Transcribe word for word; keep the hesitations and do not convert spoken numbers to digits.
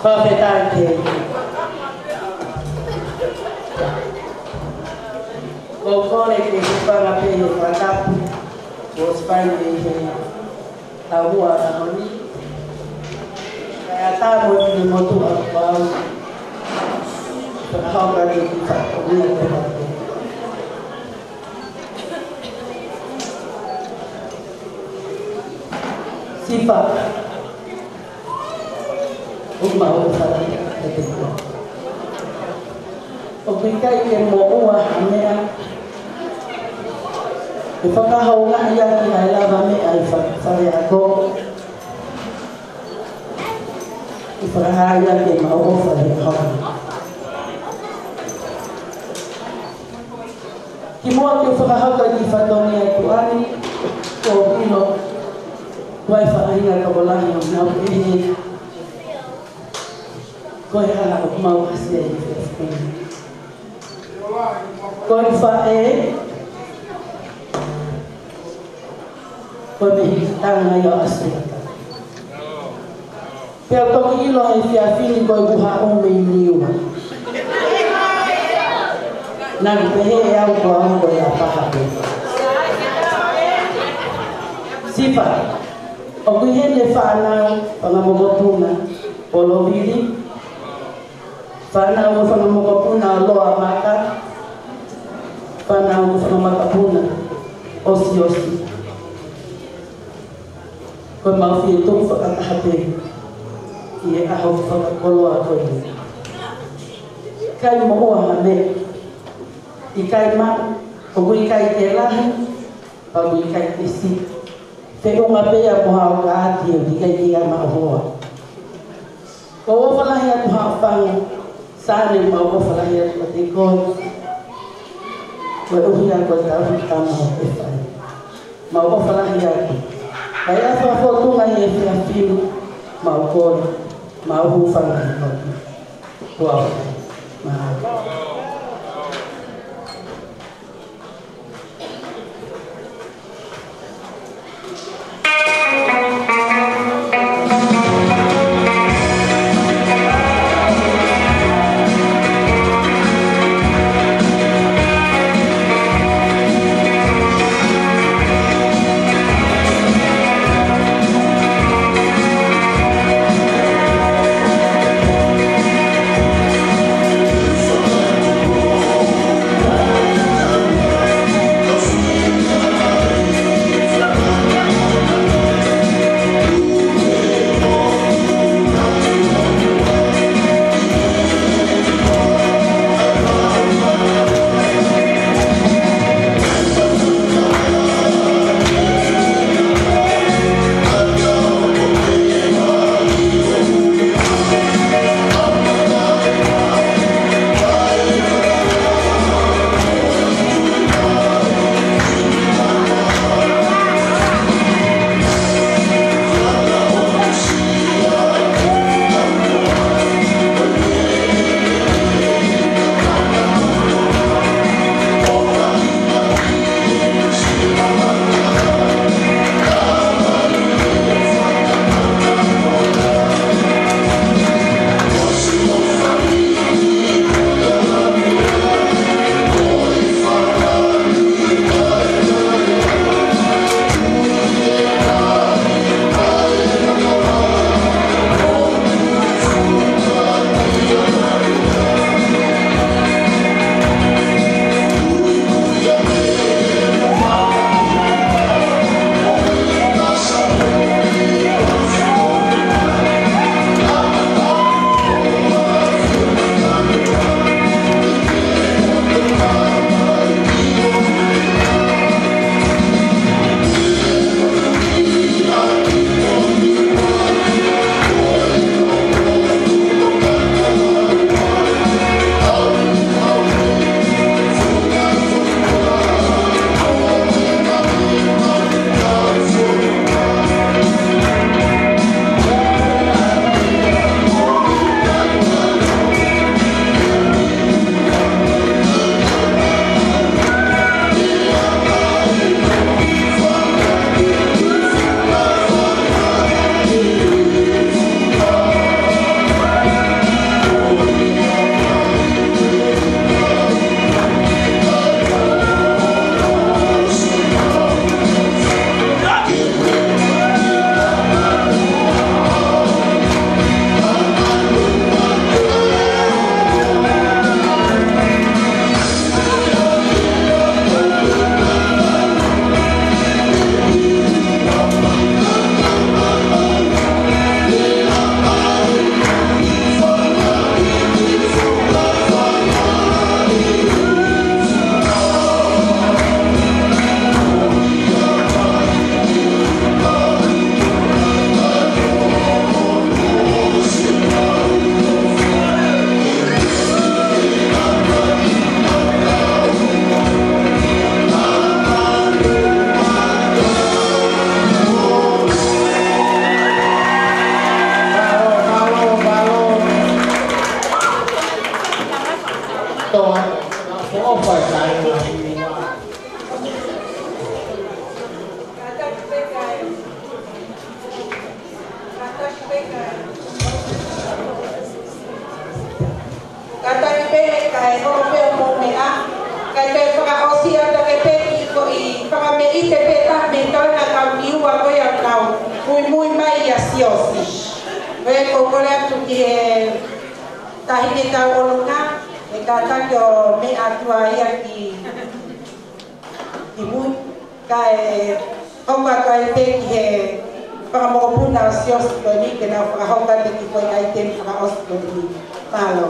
Fakafetaʻi. Ko e kole ke u hūfanga pē he fakatapu kuo ʻosi fai mei he taumuʻa ʻo e ʻaho ni. Kae ʻatā mo e motuʻa kuo u fakahoko atu e kiʻi fatongia ko eni. Sifa. ʻOku mau ʻofa ʻiate koe. ʻOku ʻikai ke moʻua ha meʻa ʻe fakahoungaʻi ʻaki ha lava meʻa ʻi he fa-, fale ako. ʻE fakahā ia ke mau ʻofa he ʻaho ni. Kimuʻa ke u fakahoko e kiʻi fatongia ʻi tuʻa ni, ʻoku ou ʻilo ʻoku ʻi ai e faʻahinga tokolahi ʻoku nau pehē ko e hā ʻoku mau ʻasi ai he efiafi ni. Ko e faʻē, ko e mehikitanga ia ʻo ʻAsiata. Pea u toki ʻilo he efiafi ni ko ʻeku haʻu mei Niua. Naʻá ku pehē ʻe au ko au ko e ʻapaha pē. Sifa, ʻoku ʻi heni e fānau fanga mokopuna Polovili, fānau mo e fanga mokopuna Loʻamaka, fānau mo e fanga mokopuna ʻOsiosi. Ko ʻemau fie tuʻu fakataha pē ʻi he ʻaho fakakoloa ko eni. ʻIkai moʻua ha meʻa, ʻikai maʻu, ʻoku ʻikai ke lahi, pea ʻoku ʻikai ke siʻi. Feʻunga pē ia mo haʻo kaati ʻoku ʻikai ke ʻi ai maʻu hoa. ʻOku ou ʻofa lahi atu haʻo fanga, Sane, mau ʻofa lahi atu kiate koe. Koeʻuhi ko e tauhi tama ʻoku ke fai. Mau ʻofa lahi atu. Kae ʻofa fotunga ʻi he efiafi ni, mau kole, mau hūfanga ʻi he ʻOtua. Mālō. ʻIte pē taha mei he toenga kauniua ko ia ʻoku nau muimui mai ʻia Siosi. Ko e ʻoku ou kole atu ki he taʻahine tauʻolunga, ʻe kātaki ʻo meʻa atu ai ia ki, ki mui, kae hoko atu ai pē ki he fanga mokopuna ʻo Siosi ko eni ke nau fakahoko atu e kiʻi foʻi ʻaiteni fakaʻosi ko eni. Mālō.